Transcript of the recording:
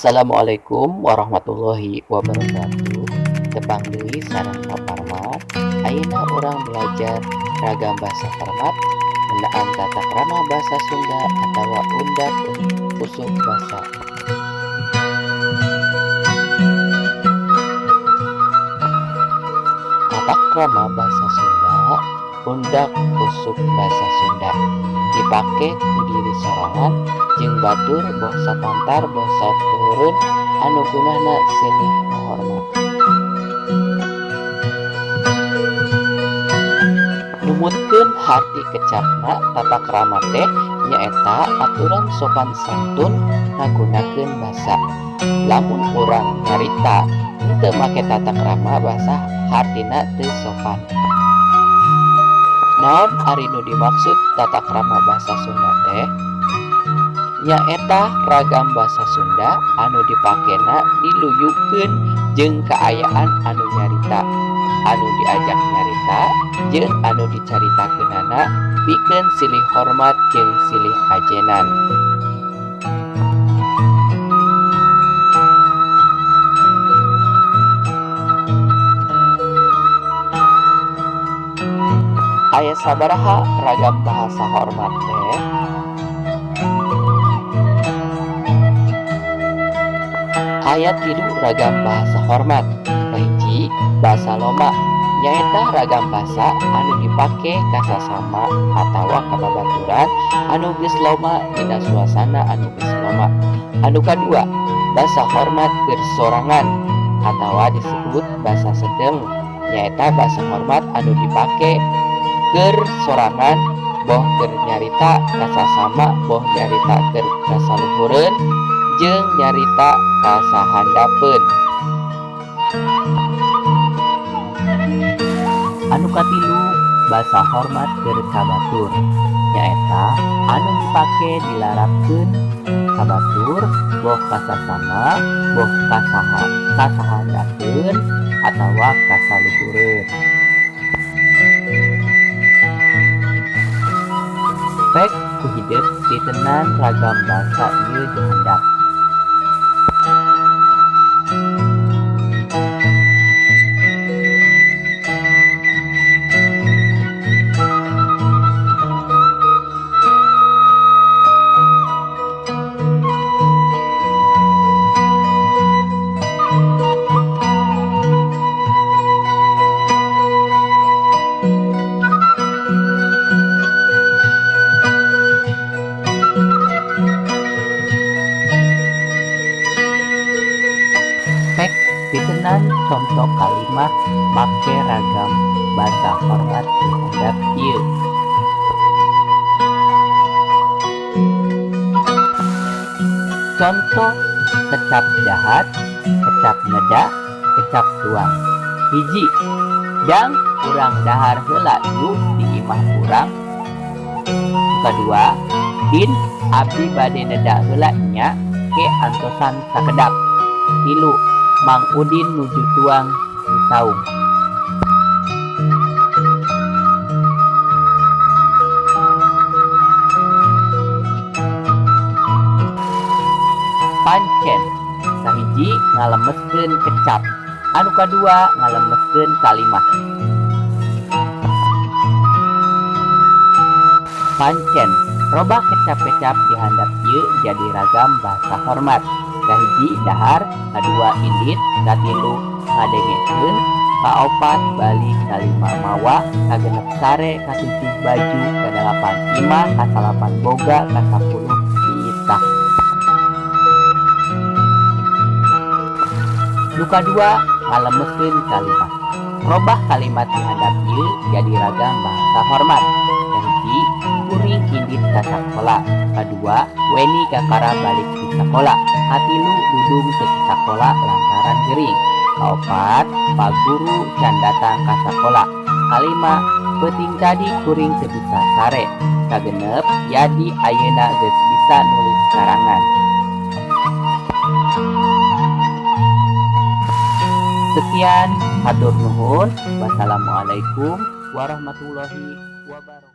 Assalamualaikum warahmatullahi wabarakatuh. Tepang deui sareng Pak Parman. Ayeuna urang belajar ragam basa hormat ngeunaan tata krama basa Sunda atawa undak usuk basa. Tata krama basa Sunda, undak usuk basa Sunda dipake ku diri sorangan jeung batur boh sapantar boh satuhureun anu gunana silih ngahormat. Numutkeun harti kecapna, tata krama teh nyaeta aturan sopan santun ngagunakeun basa. Lamun urang nyarita henteu make tata krama basa, hartina teu sopan. Naon ari nu dimaksud tata krama basa Sunda teh? Nyaeta ragam basa Sunda anu dipakena diluyukeun jeung kaayaan anu nyarita, anu diajak nyarita, jeung anu dicaritakeunana pikeun silih hormat jeung silih ajenan. Aya sabaraha ragam bahasa hormat teh? Aya tilu ragam bahasa hormat. Kahiji, basa loma, nyaeta ragam basa anu dipake ka sasama atawa ka babaturan anu geus loma dina suasana anu geus loma. Anu kadua, basa hormat keur sorangan atawa disebut basa sedeng, nyaeta basa hormat anu dipake keur sorangan boh keur nyarita ka sasama, boh nyarita keur kasaluhureun jeung nyarita ka sahandapeun. Anu katilu, basa hormat keur ka batur, nyaeta anu dipake dilarapkeun ka batur boh ka sasama, boh ka saha kasahandapeun atawa kasaluhureun. Pek ku hidep titenan ragam basa ieu di handap. Pek titenan conto kalimah make ragam basa hormat di handap ieu. Conto kecap dahar, kecap neda, kecap tuang. Hiji, dang urang dahar heula yuk di imah urang. Kadua, din abdi bade neda heula nya ke antosan sakedap. Tilu, Mang Udin nuju tuang di saung. Pancen, kahiji ngalemeskeun kecap, anu kadua ngalemeskeun kalimah. Pancen, robah kecap-kecap di handap ieu jadi ragam bahasa hormat. Kahiji dahar, kadua indit, katilu ngadengekeun, kaopat balik, kalima mawa, kagenep sare, katujuh baju, kadalapan imah, kasalapan boga, kasapuluh diitah. Nu kadua ngalemeskeun kalimat. Robah kalimat di handap ieu jadi ragam bahasa hormat. Kahiji, kuring indit ka sakola. Kadua, Weni kakara balik ti sakola. Katilu, Dudung teu sakola lantaran gering. Kaopat, Pak Guru can datang ka sakola. Kalima, peuting tadi kuring teu bisa sare. Kagenep, Yadi ayeuna geus bisa nulis karangan. Sekian, hatur nuhun. Wassalamualaikum warahmatullahi wabarakatuh.